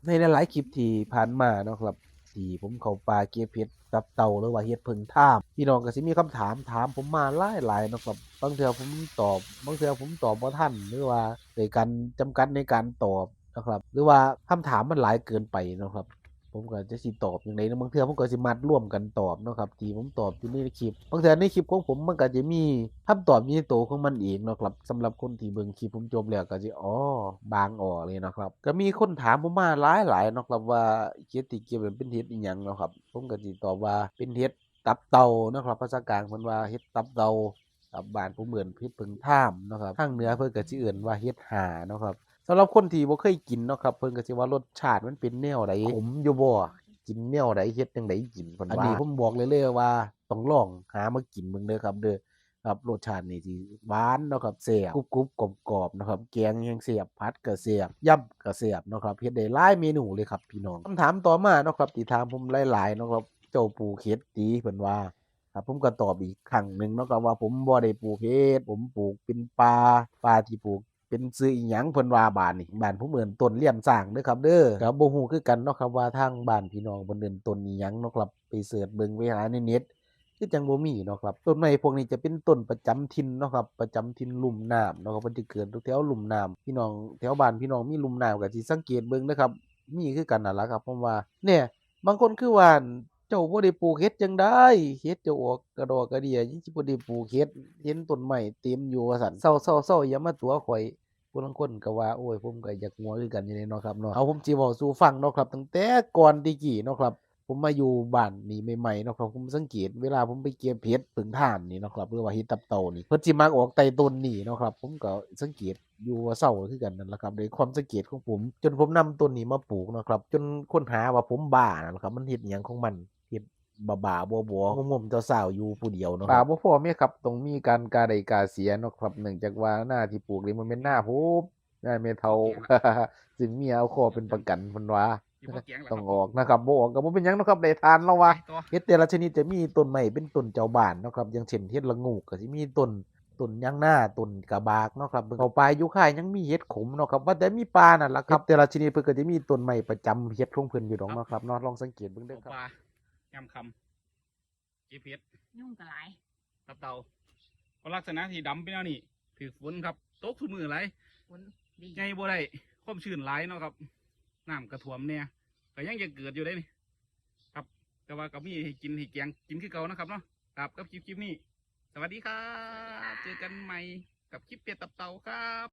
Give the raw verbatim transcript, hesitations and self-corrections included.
ในหลายๆคลิปที่ผ่านมาเนาะครับ ที่ผมเข้าป่าเก็บเห็ดตับเต่าหรือว่าเห็ดเผิ่งทาม พี่น้องก็สิมีคำถามถามผมมาหลายๆเนาะครับ บางเทื่อผมตอบ บางเทื่อผมตอบบ่ทัน หรือว่าด้วยการจำกัดในการตอบนะครับ หรือว่าคำถามมันหลายเกินไปเนาะครับ ผมก็จะสิตอบจั่งใดเนาะ บางเทื่อผมก็สิมัดรวมกันตอบเนาะครับ ที่ผมตอบอยู่ในคลิป บางเทื่อในคลิปของผมมันก็จะมีคำตอบอยู่ในตัวของมันเองเนาะครับ สำหรับคนที่เบิ่งคลิปผมจบแล้วก็สิ อ๋อ บางออกเลยเนาะครับ ก็มีคนถามผมมาหลายๆเนาะครับ ว่าเห็ดที่เก็บนั้นเป็นเห็ดอิหยังเนาะครับ ผมก็สิตอบว่าเป็นเห็ดตับเต่าเนาะครับ ภาษากลางเพิ่นว่าเห็ดตับเต่าครับ บ้านผมเอิ้นเห็ดเผิ่งทามเนาะครับ ทางเหนือเพิ่นก็สิเอิ้นว่าเห็ดห่าเนาะครับ สำหรับคนที่บ่เคยกินเนาะครับ เพิ่นก็สิว่ารสชาติมันเป็นแนวใด ขมอยู่บ่ กินแนวใด เฮ็ดจั่งใดกิน เพิ่นว่า อันนี้ผมบอกเลยเลยว่าต้องลองหามากินเบิ่งเด้อครับเด้อ ครับ รสชาตินี่สิหวานเนาะครับ แซ่บ กรุบๆ กรอบๆเนาะครับ แกงแฮ่งแซ่บ ผัดก็แซ่บ ยำก็แซ่บเนาะครับ เฮ็ดได้หลายเมนูเลยครับพี่น้อง คำถามต่อมาเนาะครับ ที่ถามผมหลายๆเนาะครับ เจ้าปลูกเห็ดติ เพิ่นว่า ครับ ผมก็ตอบอีกครั้งหนึ่งเนาะครับ ว่าผมบ่ได้ปลูกเห็ด ผมปลูกเป็นป่า ป่าที่ปลูกเป็นชื่ออิหยัง เพิ่นว่า บ้านนี่ บ้านผมเอิ้นต้นเลี้ยงช้างเด้อครับเด้อ ก็บ่ฮู้คือกันเนาะครับ ว่าทางบ้านพี่น้องเพิ่นเอิ้นต้นอิหยังเนาะครับ ไปเสิร์ชเบิ่ง ไปหาในเน็ต คือจั่งบ่มีเนาะครับ ต้นไม้พวกนี้จะเป็นต้นประจำถิ่นเนาะครับ ประจำถิ่นลุ่มน้ำเนาะครับ เพิ่นจะเกิดอยู่แถวลุ่มน้ำ พี่น้องแถวบ้านพี่น้องมีลุ่มน้ำก็สิสังเกตเบิ่งเด้อครับ มีคือกันนั่นล่ะครับ ผมว่า เนี่ย บางคนคือว่า เจ้าบ่ได้ปลูกเห็ดจั่งใด เห็ดเจ้าออกกระดอกกระเดี้ย ยังสิบ่ได้ปลูกเห็ด เห็นต้นไม้เต็มอยู่ว่าซั่น เซาๆๆ อย่ามาตั๋วข่อย ผู้ลางคนก็ว่า โอ้ย ผมก็อยากหัวคือกันอยู่เด้เนาะครับเนาะ เอา ผมสิเว้าสู่ฟังเนาะครับ ตั้งแต่ก่อนแต่กี้เนาะครับ ผมมาอยู่บ้านนี่ใหม่ๆเนาะครับ ผมสังเกตเวลาผมไปเก็บเห็ดเผิ่งทามนี่เนาะครับ หรือว่าเห็ดตับเต่านี่ เพิ่นสิมักออกใต้ต้นนี่เนาะครับ ผมก็สังเกตอยู่ว่าเซาคือกันนั่นล่ะครับ ด้วยความสังเกตของผม จนผมนำต้นนี้มาปลูกเนาะครับ จนคนหาว่าผมบ้านั่นล่ะครับ มันเฮ็ดอิหยังของมัน เฮ็ดบ้าๆบอๆ งมๆเซาๆอยู่ผู้เดียวเนาะครับ บ้าบ่พอแม่ครับ ต้องมีการกาได้กาเสียเนาะครับ เนื่องจากว่านาที่ปลูกนี่มันแม่นนาผม นาแม่เฒ่า ซึ่งเมียเอาคอเป็นประกันเพิ่นว่า สิบ่แกงล่ะครับ ต้องออกนะครับ บ่ออกก็บ่เป็นหยังเนาะครับ ได้ทานแล้วว่า ไปต่อ เห็ดแต่ละชนิดจะมีต้นไม้เป็นต้นเจ้าบ้านเนาะครับ อย่างเช่นเห็ดละโงกก็สิมีต้น ต้นยางนา ต้นกะบากเนาะครับ เข้าป่าอยู่ค่ายยังมีเห็ดขมเนาะครับ ว่าแต่มีป่านั่นล่ะครับ เห็ดแต่ละชนิดเพิ่นก็จะมีต้นไม้ประจำเห็ดของเพิ่นอยู่ดอกเนาะครับเนาะ ลองสังเกตเบิ่งเด้อครับ เข้าป่ายามค่ำ เก็บเห็ด ยุงก็หลาย ตับเต่า ก็ลักษณะที่ดำเป็นแนวนี้ ถือฝนครับ ตกซุมื้อหลาย ฝนดี ใหญ่บ่ได้ ความชื้นหลายเนาะครับ น้ำก็ท่วมแน่ ก็ยังจะเกิดอยู่เด้นี่ ครับ แต่ว่าก็มีให้กินให้แกงกินคือเก่านะครับเนาะ ครับ กับคลิป คลิปนี้ สวัสดีครับ สวัสดีค่ะ เจอกันใหม่กับคลิปเห็ดตับเต่าครับ